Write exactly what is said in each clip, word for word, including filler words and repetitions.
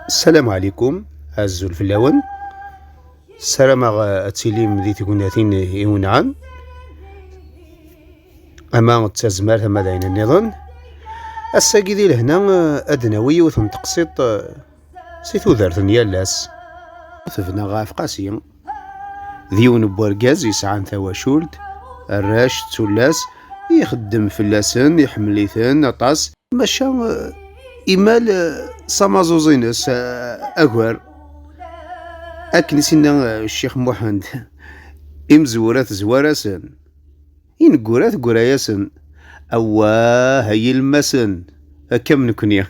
Ssalamu ɛlikum, azul fell-awen. Ssarameɣ, eh, ad tilim di tegnatin iwenɛen, ama d tazmert ama d ayen nniḍen. Ass-agi di lehna, eh, ad d-nawi yiwet n teqsiṭ, eh, si tudert n yal ass. Tebna ɣef Qasi, d yiwen n wergaz yesɛan tawacult, arrac d tullas, ixeddem fell-asen, iḥemmel-iten aṭas. Maca, eh, imal, eh, s amaẓuẓ-ines, eh, agar. Akken i s-yenna, eh, Ccix Muḥend, imezwura tezwar-asen, ineggura teggura-yasen. Awah, ay ilemmasen, akka am nekni.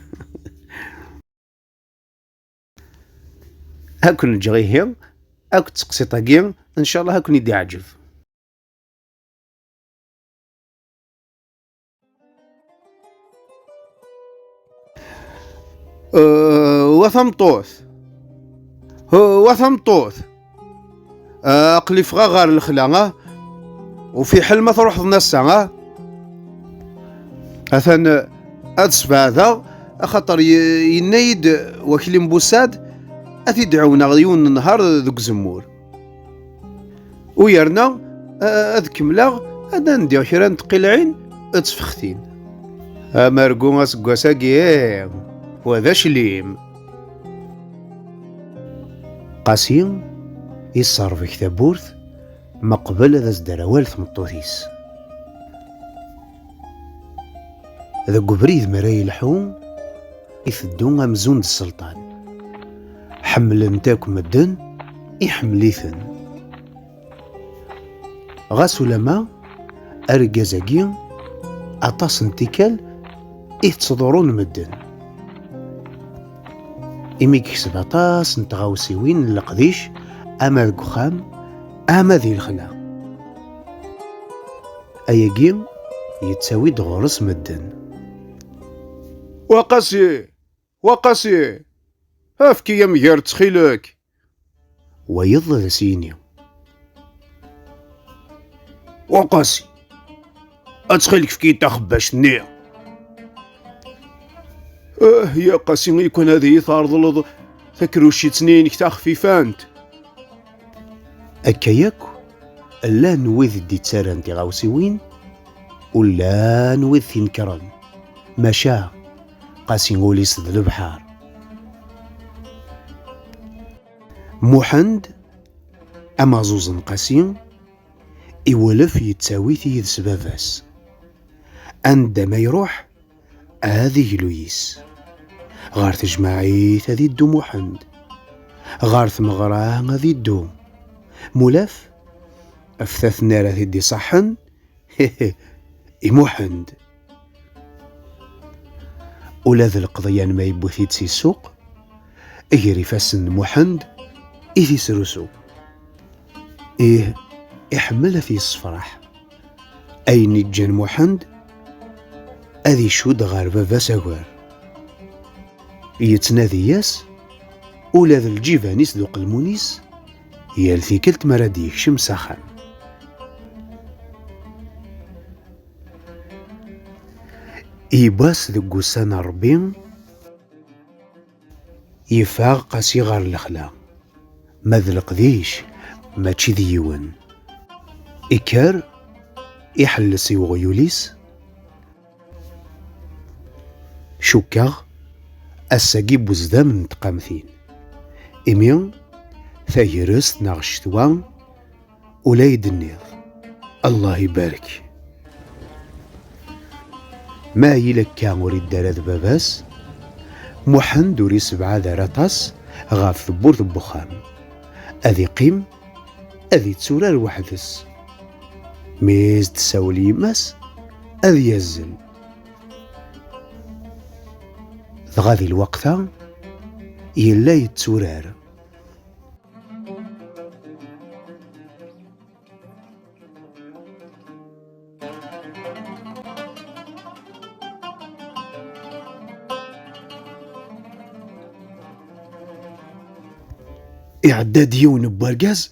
Ad ken-ǧǧeɣ ihi akked teqsiṭ-agi, ncallah ad ken-id-iɛǧeb. Eh, wa tameṭṭut. Eh, wa tameṭṭut. Eh, aql-i ffɣeɣ ɣer lexla, ah? Ufiḥel ma truḥeḍ n ass-a, ah? Atan, eh, ad sbeɛdeɣ, axaṭer ye-, yenna-yi-d wakli n Bussad ad t-id-ɛiwneɣ yiwen n nnhar deg uzemmur. U yerna, a-, ad kemmleɣ, ad d-ndiɣ kra n tqilɛin d tfextin. Amergu aseggas-agi, ih, wa d aclim. Qasi yesserbec tawwurt meqbel ad as-d-terr awal tmeṭṭut-is. Deg ubrid mi ara yelḥu, iteddu amzun d sselṭan. Ḥemmlen-t akk medden, iḥemmel-iten. Ɣas ulamma argaz-agi aṭas n tikkal i t-ttḍurrun medden, imi yekseb aṭas n tɣawsiwin n leqdic, ama deg uxxam, ama di lexla. Ayagi yettawi-d ɣur-s medden. Waqasi! Waqasi! Efk-iyi amger ttxil-k! Wayeḍ ad as-yini. Waqasi! Ttxil-k efk-iyi-d taxebbact-nni! Ah, ya Qasi, ikun ad iyi-tɛerḍleḍ takrucit-nni-inek taxfifant! Akka yakk, llan wid d-ittarran tiɣawsiwin, u llan wid t-inekkren. Maca, Qasi ul-is d lebḥer. Muḥend, amaẓuẓ n Qasi, iwulef yettawi-t yid-s baba-s. Anda ma iruḥ, ad iglu yis. Ɣer tejmaɛit ad iddu Muḥend. Ɣer tmeɣra ad iddu. Mulaf, ɣef tatnara i d-iṣaḥen, i Muḥend. Ula d lqeḍyan ma yewwi-t-id si ssuq, gar ifassen n Muḥend i t-isrusu. Ih, iḥemmel ad t-yessefraḥ. Ayen iǧǧan Muḥend ad icudd ɣer baba-s agar. Yettnadi-yas ula d lǧiban-is d uqelmun-is yal tikkelt mi ara d-yekcem s axxam. Yiwwas deg wussan n Ṛebbi, yeffeɣ Qasi ɣer lexla, ma d leqdic mačči d yiwen. Ikker, iḥelles i uɣyul-is. Cukkeɣ ass-agi n wezdam n tqamtin, imi tagrest neɣ ccetwa ula i d-tenniḍ, Allah ibarek. Ma yella akka ur iddi ara d baba-s, Muḥend ur isebɛad ara aṭas ɣef tewwurt n wexxam. Ad iqqim, ad itturar weḥd-s. Mi s-d-tessawel yemma-s, ad yazzel. Dɣa di lweqt-a, yella yetturar. Iɛedda-d yiwen n wergaz,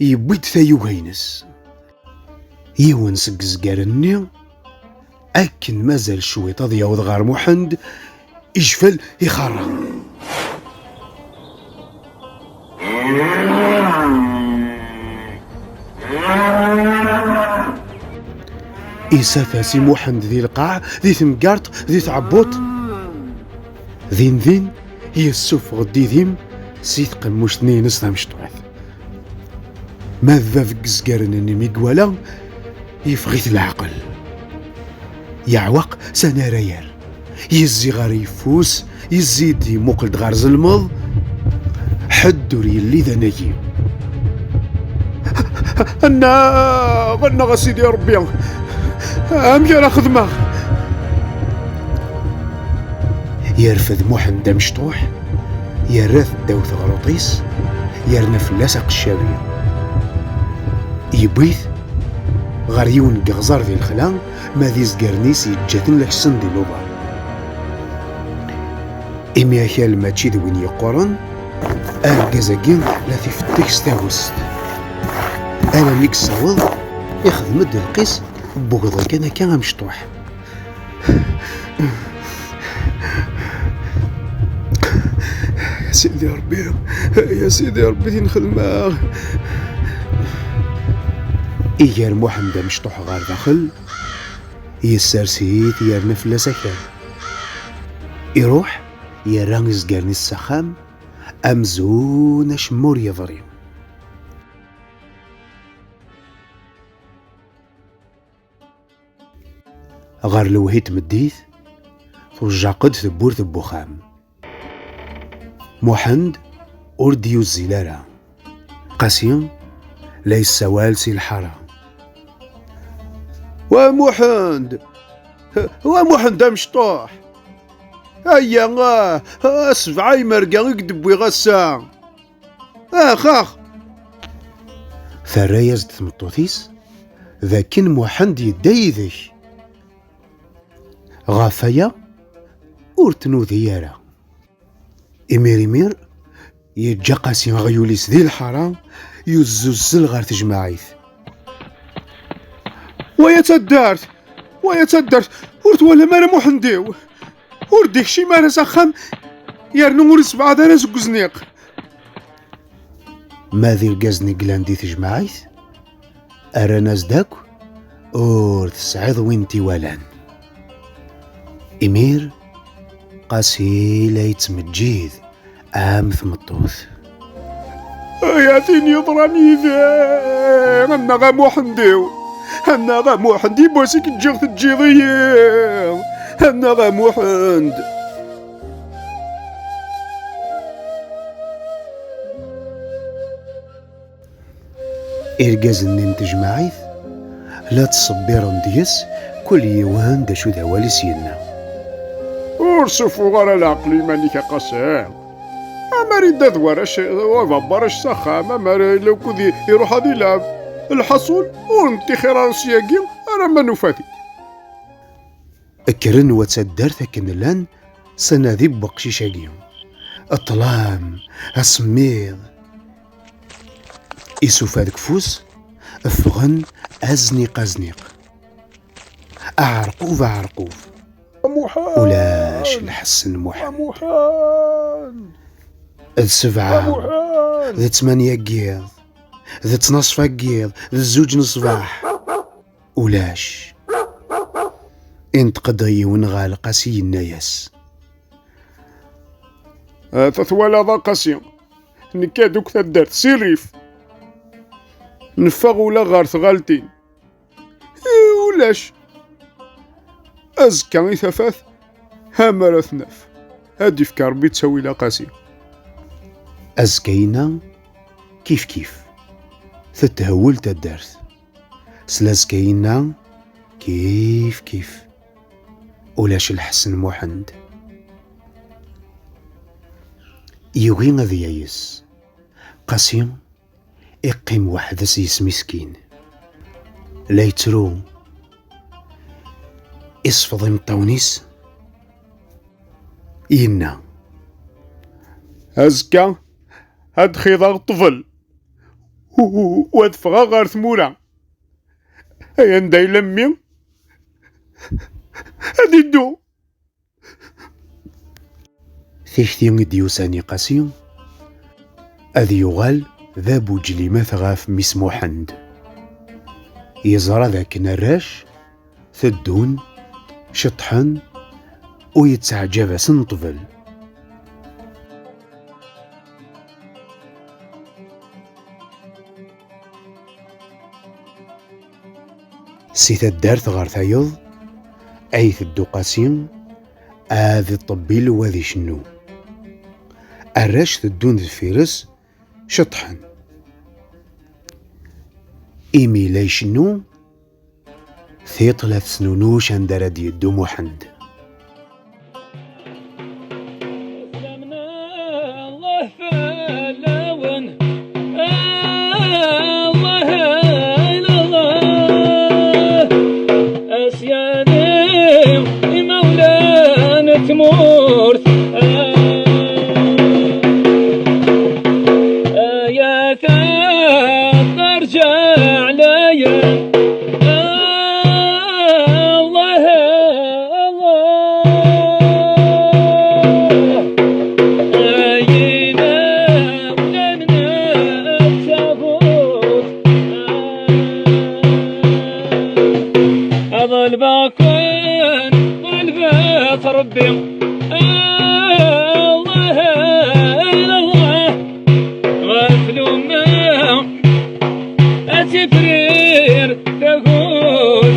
yewwi-d tayuga-ines. Yiwen seg izgaren-nni, akken mazal cwiṭ ad yaweḍ ɣer Muḥend, ijfel, ixerra. Isaf-as i Muḥend di lqaɛ, di temgerṭ, di tɛebbuṭ. Din din, yessufeɣ-d idim si tqemmuct-nni-ines tamecṭuḥt. Ma d bab n yezgaren-nni mi iwala, yeffeɣ-it leɛqel. Yeɛweq sani ara yerr. Yezzi ɣer yeffus, yezzi-d, yemmuqel-d ɣer zelmeḍ. Ḥedd ur yelli d anagi. Annaɣ, annaɣ a Sidi Ṛebbi, amek ara xedmeɣ? Yerfed Muḥend amecṭuḥ, yerra-t ddaw teɣruṭ-is, yerna fell-as aqeccabi. Yewwi-t ɣer yiwen n yeɣẓer di lexla, ma d izgaren-is yeǧǧa-ten la kessen di luḍa. Imi akal mačči d win yeqquren, argaz-agi la t-ifetteg s tagest. Alammi yessaweḍ, ixdem-d lqis n wegḍi kan akka amecṭuḥ. Ya Sidi Ṛebbi, ya Sidi Ṛebbi, tin xedmeɣ. Iger Muḥend amecṭuḥ ɣer daxel, yessers-it yerna fell-as akal. Iruḥ, yerra izgaren-is s axxam, amzun acemma ur yeḍri. Ɣer lewhi n tmeddit, tujjaq-d tewwurt n wexxam. Muḥend ur d-yuzzil ara. Qasi la yessawal si lḥara. Wa Muḥend! Wa Muḥend amecṭuḥ! Aya, ah, ah, sebɛa imerga i k-d-wwiɣ ass-a! Ax, ax! Terra-yas-d tmeṭṭut-is d akken Muḥend yedda yid-k. Ɣef waya, ur tnudi ara. Imir imir, yeǧǧa Qasi aɣyul-is di lḥara, yuzzuzzel ɣer tejmaɛit. Waya taddart! Waya taddart! Ur twalam ara Muḥend-iw! Ur d-ikcim ara s axxam, yernu ur isebɛad ara seg uzniq. Ma d irgazen i yellan di tejmaɛit, rran-as-d akk, ur tesɛiḍ win t-iwalan. Imir, Qasi la yettmeǧǧid am tmeṭṭut. Ay a tin yeḍran yid-i, annaɣ a Muḥend-iw, annaɣ a Muḥend, i wass i k-ǧǧiɣ teǧǧiḍ-iyi, annaɣ a Muḥend. Irgazen-nni n tejmaɛit la ttṣebbiren deg-s, kul yiwen d acu d awal i s-yenna. Ur ssufuɣ ara leɛqel iman-ik a Qasi. Amer idda d warrac, d baba arrac s axxam, amer yella ukud i-, iruḥ ad ilɛeb. Lḥaṣul, ur nettixir ara syagi alamma nufa-t-id. Kkren wat taddart akken llan s anadi n weqcic-agi. Ṭṭlam, asemmiḍ. Isufa deg ufus, ffɣen azniq azniq. Aɛerqub aɛerqub. A Muḥend! Ulac lḥess n Muḥend. A Muḥend! D sebɛa, a Muḥend! D tmanya n yiḍ, d tnaṣfa n yiḍ, d zzuǧ n ṣṣbeḥ. Ulac. Inṭeq-d yiwen ɣer Qasi, yenna-yas: "Ata twalaḍ a Qasi, nekka deg taddart si rrif. Neffeɣ ula ɣer tɣaltin. Ulac. Azekka i tafat, ha mi ara t-naf. Ad d-ifk Ṛebbi ttawil a Qasi." Azekka-inna, kif kif, tetthewwel taddart. Slasga-inna, kif kif. Ulac lḥess n Muḥend. Yugi ad yayes. Qasi iqqim weḥd-s yesmiskin. La yettru. Isfeḍ imeṭṭawen-is. Yenna: "Azekka ad xiḍeɣ ṭṭbel, u, u, u ad ffɣeɣ ɣer tmura. Ay anda yella mmi, ad iddu." Tikti i d-yusan i Qasi, ad yuɣal d abuǧlimat ɣef Miss Muḥend. Yeẓra d akken arrac teddun, ceṭṭḥen, ur yettaɛǧab-asen ṭṭbel. Si taddart ɣer tayeḍ ay teddu Qasi, ad iṭebbil u ad icennu. Arrac teddun deffir-s, ceṭṭḥen. Imi la icennu, tiṭ la tesnunuc anda ara d-yeddu Muḥend. Asyadi, imawlan n tmurt, ay at at terǧa ɛlayen. Allah, Allah. Ay imawlan n tmurt. Ḍelbeɣ-ken, ḍelbeɣ Rebbi. Allah, Allah, ɣef lumma ad tifrir tagut.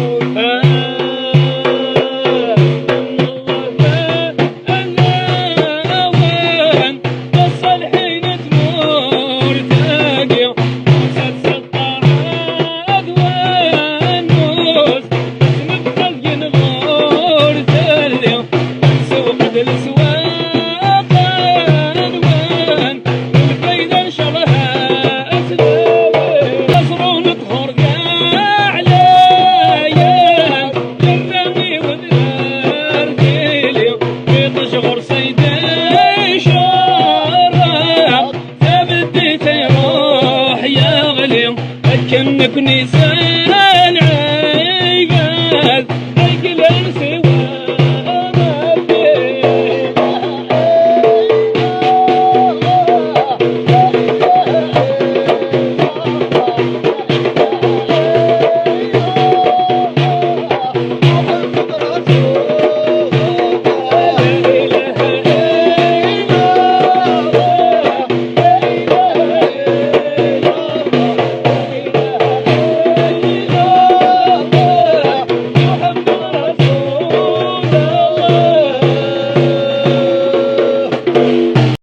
Ala awan, ṣṣalḥin n tmurt-agi, ur tt-tseṭṭar ad wannuz, tmeqqal gen ɣur telli, sewqed leswaq-nwen, lfayda ncreḥ ad tdawi, aẓru n ṭhur d aɛlayan, yerra i wedrar tili, iṭij ɣur-s ay d-icerreq, tameddit iruḥ yeɣli, akken nekni s